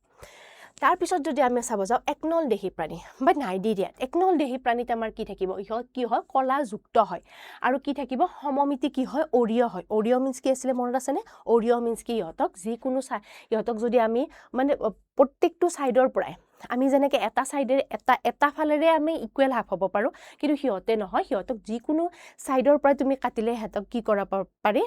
তাৰপিছত যদি আমি চাব যাওঁ একনল দেহী প্ৰাণী বা নাইডিৰিয়াত, একনল দেহী প্ৰাণীত আমাৰ কি থাকিব? ইহঁত কি হয়? কলাযুক্ত হয়। আৰু কি থাকিব? সমমিতি কি হয়? অৰিয় হয়। অৰিয় মিনছ কি আছিলে, মনত আছেনে? অৰিয় মিনছ কি? ইহঁতক যিকোনো চাই, ইহঁতক যদি আমি মানে প্ৰত্যেকটো ছাইডৰ পৰাই আমি যেনেকৈ এটা ছাইডেৰে এটা এটা ফালেৰে আমি ইকুৱেল হাফ হ'ব পাৰোঁ, কিন্তু সিহঁতে নহয়। সিহঁতক যিকোনো ছাইডৰ পৰা তুমি কাটিলে সিহঁতক কি কৰাব পাৰি?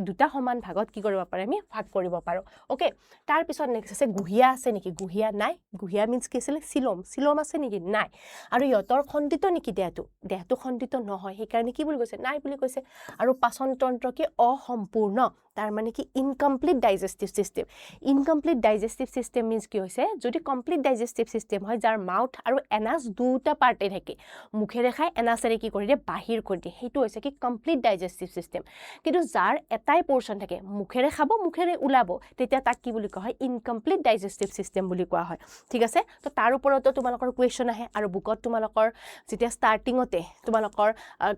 দুটা সমান ভাগত কি কৰিব পাৰে? আমি ভাগ কৰিব পাৰোঁ, অ'কে? তাৰপিছত নেক্সট আছে, গুহিয়া আছে নেকি? গুহিয়া নাই। গুহিয়া মিনছ কি আছিলে? চিলম। চিলম আছে নেকি? নাই। আৰু ইহঁতৰ খণ্ডিত নেকি দেহটো? দেহটো খণ্ডিত নহয়। সেইকাৰণে কি বুলি কৈছে? নাই বুলি কৈছে। আৰু পাচনতন্ত্ৰ কি? অসম্পূৰ্ণ। তাৰ মানে কি? Incomplete digestive system. Incomplete digestive system means কি হৈছে? যদি কমপ্লিট ডাইজেষ্টিভ ছিষ্টেম হয়, যাৰ মাউথ আৰু এনাছ দুটা পাৰ্টে থাকে, মুখেৰে খাই এনাছেৰে কি কৰি দিয়ে? বাহিৰ কৰি দিয়ে, সেইটো হৈছে কি? Complete digestive system. কিন্তু যাৰ এটাই পৰ্চন থাকে, মুখেৰে খাব, মুখেৰে ওলাব, তেতিয়া তাক কি বুলি কোৱা হয়? ইনকমপ্লিট ডাইজেষ্টিভ ছিষ্টেম বুলি কোৱা হয়, ঠিক আছে? তো তাৰ ওপৰতো তোমালোকৰ কুৱেশ্যন আহে। আৰু বুকত তোমালোকৰ যেতিয়া ষ্টাৰ্টিঙতে তোমালোকৰ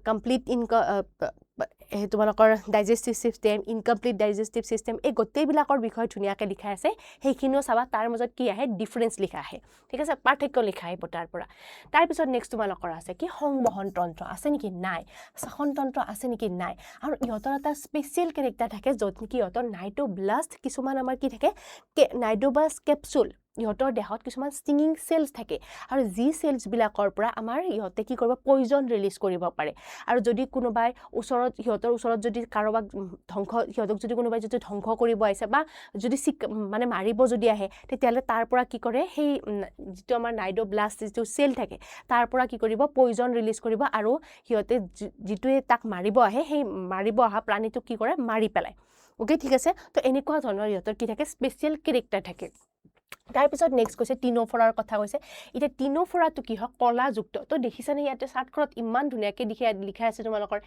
কমপ্লিট ইনক তোমালোকৰ digestive system, incomplete digestive system, এই গোটেইবিলাকৰ বিষয়ে ধুনীয়াকৈ লিখা আছে। সেইখিনিও চাবা। তাৰ মাজত কি আহে? ডিফাৰেঞ্চ লিখা আহে, ঠিক আছে? পাৰ্থক্য লিখা আহিব তাৰ পৰা। তাৰপিছত নেক্সট তোমালোকৰ আছে কি? সংবহন তন্ত্ৰ আছে নেকি? নাই। শাসনতন্ত্ৰ আছে নেকি? নাই। আৰু ইহঁতৰ এটা স্পেচিয়েল কেৰেক্টাৰ থাকে, য'ত নেকি ইহঁতৰ নাইডোব্লাষ্ট কিছুমান আমাৰ কি থাকে, নাইডোব্লাষ্ট কেপচুল। ইহঁতৰ দেহত কিছুমান ষ্টিঙিং চেলছ থাকে আৰু যি চেলছবিলাকৰ পৰা আমাৰ ইহঁতে কি কৰিব, পয়জন ৰিলিজ কৰিব পাৰে। আৰু যদি কোনোবাই ওচৰত, সিহঁতৰ ওচৰত যদি কাৰোবাক ধ্বংস, সিহঁতক যদি কোনোবাই যদি ধ্বংস কৰিব আহিছে বা যদি মানে মাৰিব যদি আহে, তেতিয়াহ'লে তাৰ পৰা কি কৰে, সেই যিটো আমাৰ নাইডোব্লাষ্ট যিটো চেল থাকে, তাৰ পৰা কি কৰিব, পয়জন ৰিলিজ কৰিব আৰু সিহঁতে যিটোৱে তাক মাৰিব আহে, সেই মাৰিব অহা প্ৰাণীটোক কি কৰে, মাৰি পেলায়। অ'কে, ঠিক আছে। তো এনেকুৱা ধৰণৰ ইহঁতৰ কি থাকে, স্পেচিয়েল কেৰেক্টাৰ থাকে। তাৰপিছত নেক্সট কৈছে টিন'ফৰাৰ কথা কৈছে। এতিয়া টিন'ফৰাটো কি হয়, কলাযুক্ত। তো দেখিছানে ইয়াতে চাৰ্টখনত ইমান ধুনীয়াকৈ দেখি লিখা আছে তোমালোকৰ,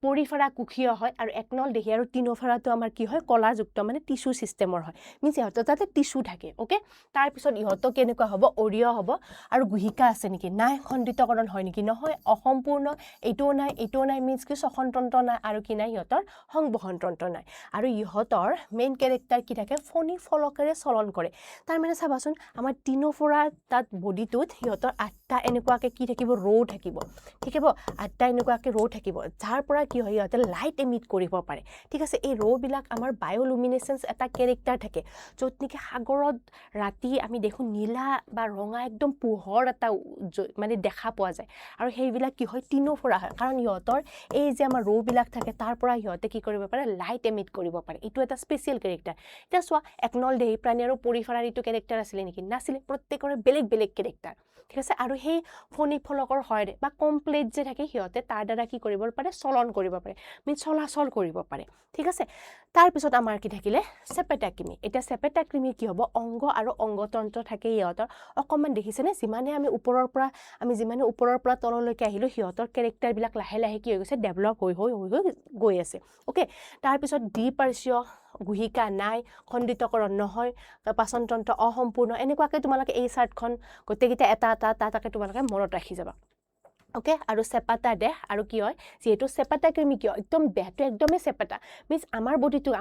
পৰিফেৰা কোষীয় হয় আৰু একনল দেহী, আৰু টিন'ফৰাটো আমাৰ কি হয়, কলাযুক্ত, মানে টিচু ছিষ্টেমৰ হয়, মিনছ ইহঁতৰ তাতে টিচু থাকে। অ'কে, তাৰপিছত ইহঁতৰ কেনেকুৱা হ'ব, অৰিয় হ'ব। আৰু গুহিকা আছে নেকি, নাই। খণ্ডিতকৰণ হয় নেকি, নহয়। অসম্পূৰ্ণ, এইটোও নাই, এইটোও নাই, মিনছ কি শ্বসনতন্ত্ৰ নাই আৰু কি নাই, ইহঁতৰ সংবহনতন্ত্ৰ নাই। আৰু ইহঁতৰ মেইন কেৰেক্টাৰ কি থাকে, ফণি ফলকেৰে চলন কৰে। তাৰমানে চাবাচোন, আমাৰ টিন'ফৰা তাত বডিটোত সিহঁতৰ 8টা এনেকুৱাকৈ কি থাকিব, ৰ' থাকিব, ঠিক হ'ব, 8টা এনেকুৱাকৈ ৰ' থাকিব, যাৰ পৰা কি হয়, সিহঁতে লাইট এমিট কৰিব পাৰে। ঠিক আছে, এই ৰ'বিলাক আমাৰ বায়'লুমিনেচেঞ্চ এটা কেৰেক্টাৰ থাকে, য'ত নেকি সাগৰত ৰাতি আমি দেখোঁ নীলা বা ৰঙা একদম পোহৰ এটা মানে দেখা পোৱা যায়। আৰু সেইবিলাক কি হয়, টিন'ফৰা হয়, কাৰণ সিহঁতৰ এই যে আমাৰ ৰ'বিলাক থাকে, তাৰ পৰা সিহঁতে কি কৰিব পাৰে, লাইট এমিট কৰিব পাৰে। এইটো এটা স্পেচিয়েল কেৰেক্টাৰ। এতিয়া চোৱা, একনল দেহী প্ৰাণী আৰু পৰিফেৰাৰ এইটো কেৰেক্টাৰ আছিলে নেকি, নাছিলে। প্ৰত্যেকৰে বেলেগ বেলেগ কেৰেক্টাৰ। ঠিক আছে, আৰু সেই ফণি ফলকৰ সহায়ৰে বা কমপ্লেট যে থাকে, সিহঁতে তাৰ দ্বাৰা কি কৰিব পাৰে, চলন কৰিব পাৰে, মিনছ চলাচল কৰিব পাৰে। ঠিক আছে, তাৰপিছত আমাৰ কি থাকিলে, চেপেটা কৃমি। এতিয়া চেপেটা কৃমি কি হ'ব, অংগ আৰু অংগতন্ত্ৰ থাকে ইহঁতৰ। অকণমান দেখিছেনে, যিমানে আমি ওপৰৰ পৰা, আমি যিমানে ওপৰৰ পৰা তললৈকে আহিলোঁ, সিহঁতৰ কেৰেক্টাৰবিলাক লাহে লাহে কি হৈ গৈছে, ডেভেলপ হৈ হৈ হৈ হৈ গৈ আছে। অ'কে, তাৰপিছত দ্বিপাৰ্শ্বীয়, গুহিকা নাই, খণ্ডিতকৰণ নহয়, পাচনতন্ত্ৰ অসম্পূৰ্ণ। এনেকুৱাকৈ তোমালোকে এই চাৰ্টখন গোটেইকেইটা এটা এটা এটা এটাকৈ তোমালোকে মনত ৰাখি যাবা। অ'কে, আৰু চেপাটা দেহ, আৰু কি হয়, যিহেতু চেপাটা কৃমি কিয় একদম দেহটো একদমেই চেপাটা, মিনছ আমাৰ বডিটো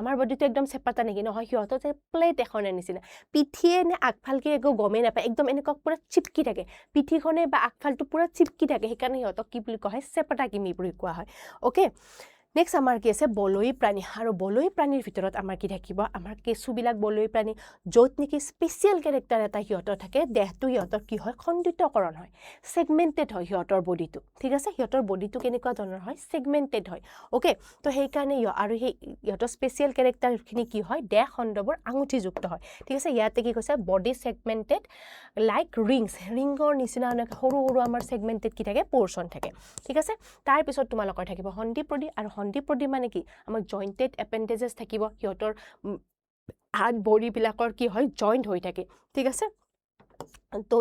একদম চেপাটা নেকি, নহয়, সিহঁতৰ যে প্লেট এখনৰ নিচিনা, পিঠিয়ে নে আগফালকে একো গমেই নাপায়, একদম এনেকুৱা পূৰা চিপকি থাকে, পিঠিখনে বা আগফালটো পূৰা চিপকি থাকে, সেইকাৰণে সিহঁতক কি বুলি কোৱা হয়, চেপটা কৃমি বুলি কোৱা হয়। অ'কে, নেক্সট আমাৰ কি আছে, বলয়ী প্ৰাণী। আৰু বলয়ী প্ৰাণীৰ ভিতৰত আমাৰ কি থাকিব, আমাৰ কেঁচুবিলাক বলয়ী প্ৰাণী, য'ত নেকি স্পেচিয়েল কেৰেক্টাৰ এটা সিহঁতৰ থাকে, দেহটো সিহঁতৰ কি হয়, খণ্ডিতকৰণ হয়, ছেগমেণ্টেড হয় সিহঁতৰ বডিটো। ঠিক আছে, সিহঁতৰ বডিটো কেনেকুৱা ধৰণৰ হয়, ছেগমেণ্টেড হয়। অ'কে, তো সেইকাৰণে আৰু সেই ইহঁতৰ স্পেচিয়েল কেৰেক্টাৰখিনি কি হয়, দেহ খণ্ডবোৰ আঙুঠিযুক্ত হয়। ঠিক আছে, ইয়াতে কি কৈছে, বডি ছেগমেণ্টেড লাইক ৰিংছ, ৰিঙৰ নিচিনা এনেকৈ সৰু সৰু আমাৰ ছেগমেণ্টেড কি থাকে, প'ৰ্চন থাকে। ঠিক আছে, তাৰপিছত তোমালোকৰ থাকিব সন্ধিপ্ৰদি। আৰু সন্ধিপ্ৰদি মানে কি, আমাৰ জইণ্টেড এপেণ্ডেজেছ থাকিব, সিহঁতৰ হাত ভৰিবিলাকৰ কি হয়, জইণ্ট হৈ থাকে। ঠিক আছে, তো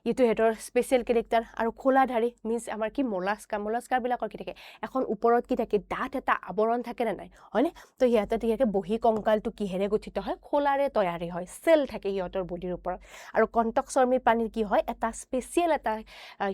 এইটো সিহঁতৰ স্পেচিয়েল কেৰেক্টাৰ। আৰু খোলাধাৰী মিনছ আমাৰ কি, মলাস্কা, মলাস্কাবিলাকৰ কি থাকে, এখন ওপৰত কি থাকে, ডাঠ এটা আৱৰণ থাকে নে নাই, হয়নে? তো সিহঁতে কি থাকে, বহি কংকালটো কিহেৰে গঠিত হয়, খোলাৰে তৈয়াৰী হয়, চেল থাকে সিহঁতৰ বডিৰ ওপৰত। আৰু কণ্টক চৰ্মী প্ৰাণীৰ কি হয়, এটা স্পেচিয়েল এটা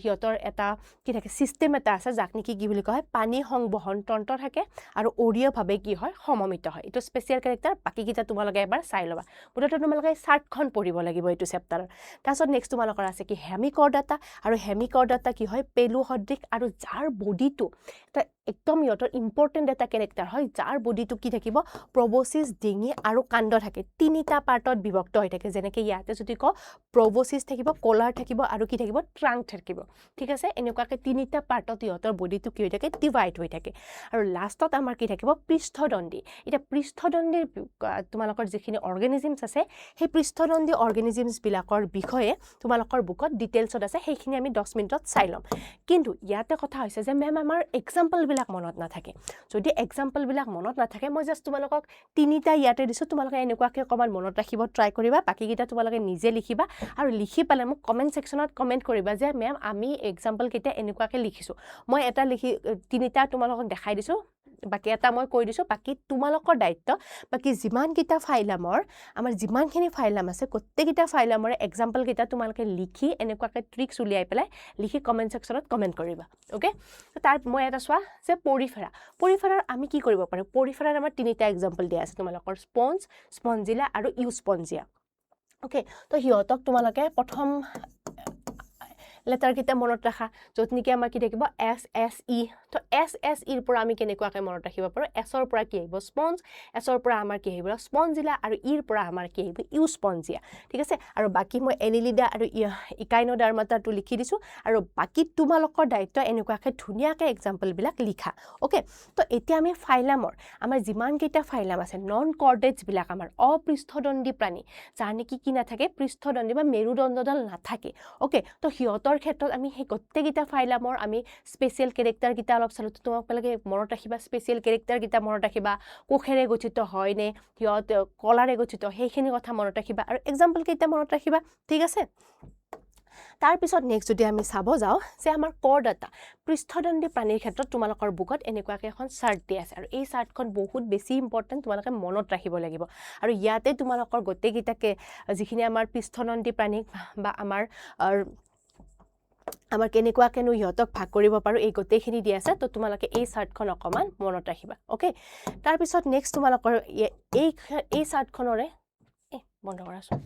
সিহঁতৰ এটা কি থাকে, ছিষ্টেম এটা আছে, যাক নেকি কি বুলি কোৱা হয়, পানী সংবহন তন্ত্ৰ থাকে আৰু অৰীয়ভাৱে কি হয়, সমমিত হয়। এইটো স্পেচিয়েল কেৰেক্টাৰ। বাকীকেইটা তোমালোকে এবাৰ চাই ল'বা। মুঠতে তোমালোকে চাৰ্টখন পঢ়িব লাগিব এইটো চেপ্টাৰৰ। তাৰপিছত নেক্সট তোমালোকৰ আছে কি, হেমিকৰ্ডাটা। আৰু হেমিকৰ্ডাটা কি হয়, পেলু সদৃশ, আৰু যাৰ বডিটো এটা একদম ইহঁতৰ ইম্পৰ্টেণ্ট এটা কেৰেক্টাৰ হয়, যাৰ বডিটো কি থাকিব, প্ৰবচিছ, ডিঙি আৰু কাণ্ড থাকে, তিনিটা পাৰ্টত বিভক্ত হৈ থাকে। যেনেকৈ ইয়াতে যদি কওঁ, প্ৰবচিছ থাকিব, কলাৰ থাকিব আৰু কি থাকিব, ট্ৰাংক থাকিব। ঠিক আছে, এনেকুৱাকৈ তিনিটা পাৰ্টত ইহঁতৰ বডিটো কি হৈ থাকে, ডিভাইড হৈ থাকে। আৰু লাষ্টত আমাৰ কি থাকিব, পৃষ্ঠদণ্ডী। এতিয়া পৃষ্ঠদণ্ডীৰ তোমালোকৰ যিখিনি অৰ্গেনিজিমছ আছে, সেই পৃষ্ঠদণ্ডী অৰ্গেনিজিমছবিলাকৰ বিষয়ে তোমালোকৰ বুকত ডিটেইলছত আছে, সেইখিনি আমি 10 মিনিটত চাই ল'ম। কিন্তু ইয়াতে কথা হৈছে যে মেম, আমাৰ এক্সাম্পলবিলাক মনত নাথাকে। যদি এক্সাম্পলবিলাক মনত নাথাকে, মই জাষ্ট তোমালোকক তিনিটা ইয়াতে দিছোঁ, তোমালোকে এনেকুৱাকৈ অকণমান মনত ৰাখিব ট্ৰাই কৰিবা। বাকীকেইটা তোমালোকে নিজে লিখিবা আৰু লিখি পেলাই মোক কমেণ্ট ছেকশ্যনত কমেণ্ট কৰিবা যে মেম, আমি এক্সাম্পলকেইটা এনেকুৱাকৈ লিখিছোঁ। মই এটা লিখি তিনিটা তোমালোকক দেখাই দিছোঁ, বাকী এটা মই কৈ দিছোঁ, বাকী তোমালোকৰ দায়িত্ব। বাকী যিমানকেইটা ফাইলামৰ, আমাৰ যিমানখিনি ফাইলাম আছে, গোটেইকেইটা ফাইলামৰে এক্সাম্পলকেইটা তোমালোকে লিখি এনেকুৱাকৈ ট্ৰিক্স উলিয়াই পেলাই লিখি কমেণ্ট ছেকশ্যনত কমেণ্ট কৰিবা। অ'কে, তাৰ মই এটা চোৱা যে পৰিফেৰা, পৰিফেৰাৰ আমি কি কৰিব পাৰোঁ? পৰিফেৰাৰ আমাৰ তিনিটা এক্সাম্পল দিয়া আছে তোমালোকৰ, স্পঞ্জ, স্পঞ্জিলা আৰু ইউস্পঞ্জিয়া। অ'কে, তো সিহঁতক তোমালোকে প্ৰথম লেটাৰকেইটা মনত ৰাখা, য'ত নেকি আমাৰ কি থাকিব, এছ এছ ই। তো এছ এছ ইৰ পৰা আমি কেনেকুৱাকৈ মনত ৰাখিব পাৰোঁ? এছৰ পৰা কি আহিব? স্পঞ্জ। এছৰ পৰা আমাৰ কি আহিব? স্পঞ্জিলা। আৰু ইৰ পৰা আমাৰ কি আহিব? ইউস্পঞ্জিয়া, ঠিক আছে। আৰু বাকী মই এনিলিডা আৰু ইকাইনোডাৰ্মাটাটো লিখি দিছোঁ, আৰু বাকী তোমালোকৰ দায়িত্ব এনেকুৱাকৈ ধুনীয়াকৈ এক্সাম্পলবিলাক লিখা। অ'কে, তো এতিয়া আমি ফাইলামৰ আমাৰ যিমানকেইটা ফাইলাম আছে, নন কৰ্ডেটছবিলাক আমাৰ অপৃষ্ঠদণ্ডী প্ৰাণী, যাৰ নেকি কি নাথাকে? পৃষ্ঠদণ্ডী বা মেৰুদণ্ডডাল নাথাকে। অ'কে, তো সিহঁতৰ ক্ষেত্ৰত আমি সেই গোটেইকেইটা ফাইলামৰ আমি স্পেচিয়েল কেৰেক্টাৰকেইটা অলপ চালোঁ। তোমালোকে মনত ৰাখিবা, স্পেচিয়েল কেৰেক্টাৰকেইটা মনত ৰাখিবা, কোষেৰে গঠিত হয়নে সিহঁত কলাৰে গঠিত, সেইখিনি কথা মনত ৰাখিবা আৰু এক্সাম্পলকেইটা মনত ৰাখিবা, ঠিক আছে। তাৰপিছত নেক্সট যদি আমি চাব যাওঁ যে আমাৰ কৰদাতা পৃষ্ঠদণ্ডী প্ৰাণীৰ ক্ষেত্ৰত তোমালোকৰ বুকত এনেকুৱাকৈ এখন চাৰ্ট দিয়া আছে, আৰু এই চাৰ্টখন বহুত বেছি ইম্পৰ্টেণ্ট, তোমালোকে মনত ৰাখিব লাগিব। আৰু ইয়াতে তোমালোকৰ গোটেইকেইটাকে যিখিনি আমাৰ পৃষ্ঠদণ্ডী প্ৰাণী বা আমাৰ আমাৰ কেনেকুৱাকেনো সিহঁতক ভাগ কৰিব পাৰোঁ, এই গোটেইখিনি দিয়া আছে। তো তোমালোকে এই চাৰ্টখন অকণমান মনত ৰাখিবা। অ'কে, তাৰপিছত নেক্সট তোমালোকৰ এই চাৰ্টখনৰে এই বন্ধ কৰাচোন।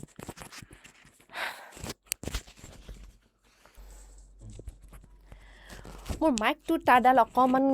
মোৰ মাইকটো তাঁৰডাল অকণমান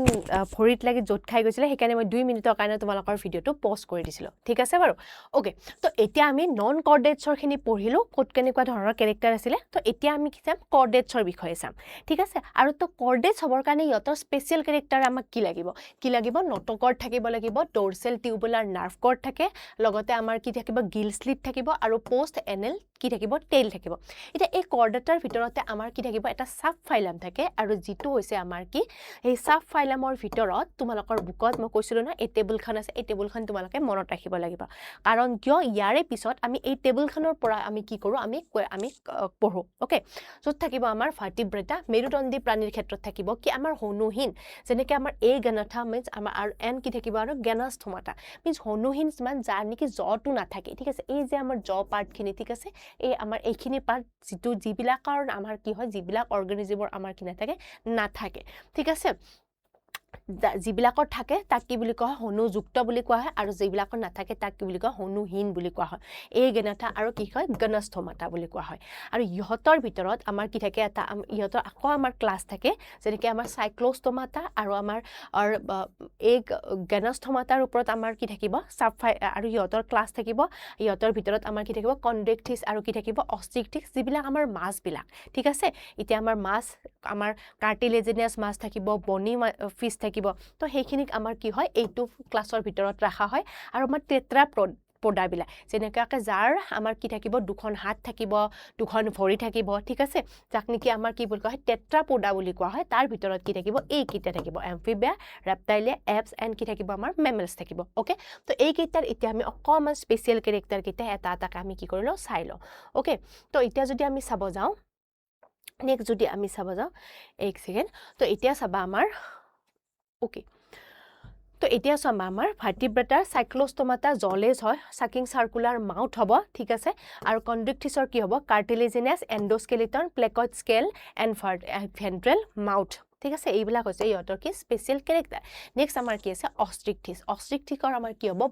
ভৰিত লাগি জোঁট খাই গৈছিলে, সেইকাৰণে মই 2 মিনিটৰ কাৰণে তোমালোকৰ ভিডিঅ'টো পজ কৰি দিছিলোঁ, ঠিক আছে বাৰু। অ'কে, তো এতিয়া আমি নন কৰ্ডেটছৰখিনি পঢ়িলোঁ, ক'ত কেনেকুৱা ধৰণৰ কেৰেক্টাৰ আছিলে। তো এতিয়া আমি কি চাম? কৰ্ডেটছৰ বিষয়ে চাম, ঠিক আছে। আৰু তো কৰ্ডেটছ হ'বৰ কাৰণে সিহঁতৰ স্পেচিয়েল কেৰেক্টাৰ আমাক কি লাগিব? কি লাগিব? নটকৰ্ড থাকিব লাগিব, ড'ৰ্চেল টিউবুলাৰ নাৰ্ভ কৰ্ড থাকে, লগতে আমাৰ কি থাকিব? গিল স্লিট থাকিব, আৰু পষ্ট এনেল কি থাকিব? টেইল থাকিব। এতিয়া এই কৰ্ডেটাৰ ভিতৰতে আমাৰ কি থাকিব? এটা চাব ফাইলাম থাকে, আৰু যিটো হৈছে আমাৰ কি, এই চাব ফাইলামৰ ভিতৰত তোমালোকৰ বুকত মই কৈছিলোঁ নহয়, এই টেবুলখন আছে, এই টেবুলখন তোমালোকে মনত ৰাখিব লাগিব। কাৰণ কিয়? ইয়াৰে পিছত আমি এই টেবুলখনৰ পৰা আমি কি কৰোঁ? আমি আমি পঢ়োঁ। অ'কে, য'ত থাকিব আমাৰ ভাৰ্টিব্ৰেটা, মেৰুদণ্ডী প্ৰাণীৰ ক্ষেত্ৰত থাকিব কি আমাৰ হনুহীন, যেনেকৈ আমাৰ এ গেনাথা মিনছ আমাৰ আৰু এন কি থাকিব? আৰু গেনাস্থমাটা মিনছ হনুহীন মানে যাৰ নেকি জটো নাথাকে, ঠিক আছে। এই যে আমাৰ জ পাৰ্টখিনি, ঠিক আছে, এই আমাৰ এইখিনি পাৰ্ট যিটো যিবিলাকৰ আমাৰ কি হয়, যিবিলাক অৰ্গেনিজিমৰ আমাৰ কি নাথাকে? নাথাকে, ঠিক আছে। যিবিলাকৰ থাকে তাক কি বুলি কোৱা হয়? হনুযুক্ত বুলি কোৱা হয়, আৰু যিবিলাকৰ নাথাকে তাক কি বুলি কোৱা হয়? হনুহীন বুলি কোৱা হয়। এই গেনাথা আৰু কি হয়? গণস্থমাতা বুলি কোৱা হয়। আৰু ইহঁতৰ ভিতৰত আমাৰ কি থাকে? এটা ইহঁতৰ আকৌ আমাৰ ক্লাছ থাকে, যেনেকৈ আমাৰ চাইক্ল'ষ্টমাতা আৰু আমাৰ এই গেনস্থমাতাৰ ওপৰত আমাৰ কি থাকিব? চাবফাই, আৰু ইহঁতৰ ক্লাছ থাকিব। ইহঁতৰ ভিতৰত আমাৰ কি থাকিব? কণ্ড্ৰেকথিছ আৰু কি থাকিব? অষ্টিকথিছ, যিবিলাক আমাৰ মাছবিলাক, ঠিক আছে। এতিয়া আমাৰ মাছ, আমাৰ কাৰ্টিলেজিনিয়াছ মাছ থাকিব, বনি ফিছ থাকিব, তো সেইখিনিক আমাৰ কি হয়? এইটো ক্লাছৰ ভিতৰত ৰখা হয়। আৰু আমাৰ টেট্ৰা পদাবিলাক, যেনেকুৱাকৈ যাৰ আমাৰ কি থাকিব? দুখন হাত থাকিব, দুখন ভৰি থাকিব, ঠিক আছে, যাক নেকি আমাৰ কি বুলি কোৱা হয়? টেট্ৰা পদা বুলি কোৱা হয়। তাৰ ভিতৰত কি থাকিব? এইকেইটা থাকিব, এমফিবিয়া, ৰেপটাইলিয়া, এপছ এণ্ড কি থাকিব? আমাৰ মেমেলছ থাকিব। অ'কে, তো এইকেইটাৰ এতিয়া আমি অকণমান স্পেচিয়েল কেৰেক্টাৰকেইটা এটা এটাকৈ আমি কি কৰি লওঁ? চাই লওঁ। অ'কে, তো এতিয়া যদি আমি চাব যাওঁ, নেক্সট যদি আমি চাব যাওঁ, এক ছেকেণ্ড, তো এতিয়া চাবা আমাৰ অ'কে, তো এতিয়া চাবা আমাৰ ভাৰ্টিব্ৰেটাৰ চাইক্ল'ষ্টমাটা জলেজ হয়, চাকিং চাৰ্কুলাৰ মাউথ হ'ব, ঠিক আছে। আৰু কণ্ড্ৰিকথিছৰ কি হ'ব? Cartilaginous endoskeleton, placoid scale and ventral mouth, ঠিক আছে। এইবিলাক হৈছে ইহঁতৰ কি স্পেচিয়েল কেৰেক্টাৰ। নেক্সট আমাৰ কি আছে? অষ্ট্ৰিকথিছ। অষ্ট্ৰিকথিছৰ আমাৰ কি হ'ব?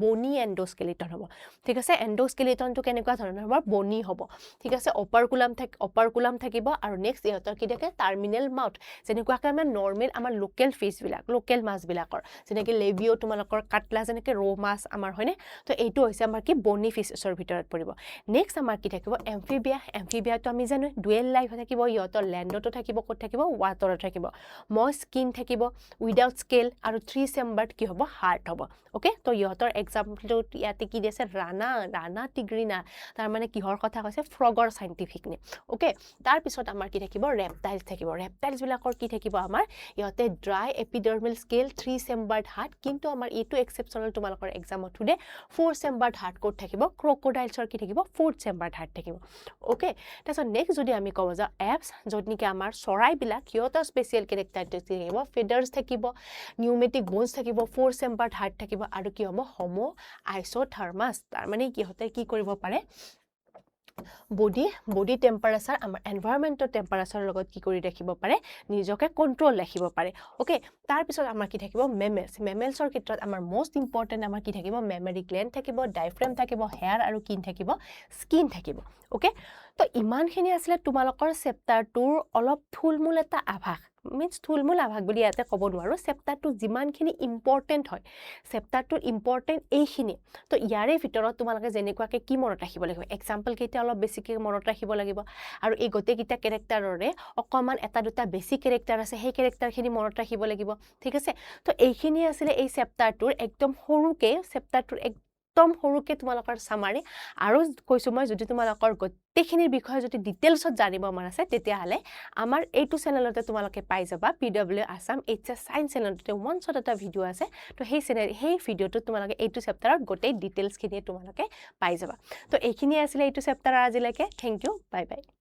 বনি এণ্ডোস্কেলিটন হ'ব, ঠিক আছে। এণ্ডোস্কেলিটনটো কেনেকুৱা ধৰণৰ হ'ব? বনি হ'ব, ঠিক আছে। অপাৰকুলাম থাকিব। আৰু নেক্সট ইহঁতৰ কি থাকে? টাৰ্মিনেল মাউথ, যেনেকুৱাকৈ আমাৰ নৰ্মেল আমাৰ লোকেল ফিছবিলাক, লোকেল মাছবিলাকৰ, যেনেকৈ লেবিঅ' তোমালোকৰ কাটলা, যেনেকৈ ৰৌ মাছ আমাৰ হয়নে? তো এইটো হৈছে আমাৰ কি বনি ফিছৰ ভিতৰত পৰিব। নেক্সট আমাৰ কি থাকিব? এমফিবিয়া। এমফিবিয়াটো আমি জানো ডুৱেল লাইফ থাকিব, ইহঁতৰ লেণ্ডতো থাকিব, ক'ত থাকিব? ৱাটাৰত থাকিব। মইষ্ট স্কিন থাকিব, উইদাউট স্কেল, আৰু 3 চেম্বাৰ্ড কি হ'ব? হাৰ্ট হ'ব। অ'কে, তো ইহঁতৰ এক্সাম্পলটো ইয়াতে কি দি আছে? ৰাণা, ৰাণা টিগ্ৰিনা, তাৰমানে কিহৰ কথা কৈছে? ফ্ৰগৰ চাইণ্টিফিক নেম। অ'কে, তাৰপিছত আমাৰ কি থাকিব? ৰেপটাইলছ থাকিব। ৰেপটাইলছবিলাকৰ কি থাকিব? আমাৰ ইহঁতে dry epidermal scale, 3 chambered heart, কিন্তু আমাৰ এইটো এক্সেপশ্যনেল তোমালোকৰ এক্সামত সোধে, 4 চেম্বাৰ্ড হাৰ্ট ক'ত থাকিব? ক্ৰক'ডাইলছৰ কি থাকিব? 4 চেম্বাৰ্ড হাৰ্ট থাকিব। অ'কে, তাৰপিছত নেক্সট যদি আমি ক'ব যাওঁ এপছ, য'ত নেকি আমাৰ চৰাইবিলাক, সিহঁতৰ স্পেচিয়েল কেৰেক্টাৰ থাকিব, ফেডাৰ্ছ থাকিব, নিউমেটিক বোনছ থাকিব, 4 চেম্বাৰ্ড হাৰ্ট থাকিব, আৰু কি হ'ব? হোমো আইচ'থাৰ্মাছ, তাৰমানে সিহঁতে কি কৰিব পাৰে? বডি টেম্পাৰেচাৰ আমাৰ এনভাইৰমেণ্টৰ টেম্পাৰেচাৰৰ লগত কি কৰি ৰাখিব পাৰে? নিজকে কণ্ট্ৰল ৰাখিব পাৰে। অ'কে, তাৰপিছত আমাৰ কি থাকিব? মেমেলছ। মেমেলছৰ ক্ষেত্ৰত আমাৰ মষ্ট ইম্পৰ্টেণ্ট আমাৰ কি থাকিব? মেমেৰি গ্লেণ্ড থাকিব, ডাইফ্ৰেম থাকিব, হেয়াৰ আৰু কি থাকিব? স্কিন থাকিব। অ'কে, তো ইমানখিনি আছিলে তোমালোকৰ চেপ্টাৰটোৰ অলপ থুলমূল এটা আভাস। মিনছ থুলমূল আভাস বুলি ইয়াতে ক'ব নোৱাৰোঁ, চেপ্টাৰটো যিমানখিনি ইম্পৰ্টেণ্ট হয়, চেপ্টাৰটোৰ ইম্পৰ্টেণ্ট এইখিনি। তো ইয়াৰে ভিতৰত তোমালোকে যেনেকুৱাকৈ কি মনত ৰাখিব লাগিব, এক্সাম্পলকেইটা অলপ বেছিকৈ মনত ৰাখিব লাগিব আৰু এই গোটেইকেইটা কেৰেক্টাৰৰে অকণমান এটা দুটা বেছি কেৰেক্টাৰ আছে, সেই কেৰেক্টাৰখিনি মনত ৰাখিব লাগিব, ঠিক আছে? তো এইখিনি আছিলে এই চেপ্টাৰটোৰ একদম সৰুকৈ, চেপ্টাৰটোৰ একদম সৰুকৈ তোমালোকৰ চামাৰি। আৰু কৈছোঁ মই, যদি তোমালোকৰ গোটেইখিনিৰ বিষয়ে যদি ডিটেইলছত জানিব মন আছে, তেতিয়াহ'লে আমাৰ এইটো চেনেলতে তোমালোকে পাই যাবা। PW Assam H S science চেনেলটোতে ওৱান শ্বট এটা ভিডিঅ' আছে। তো সেই ভিডিঅ'টোত তোমালোকে এইটো চেপ্টাৰত গোটেই ডিটেইলছখিনিয়ে তোমালোকে পাই যাবা। তো এইখিনিয়ে আছিলে এইটো চেপ্টাৰৰ আজিলৈকে। Thank you, bye bye.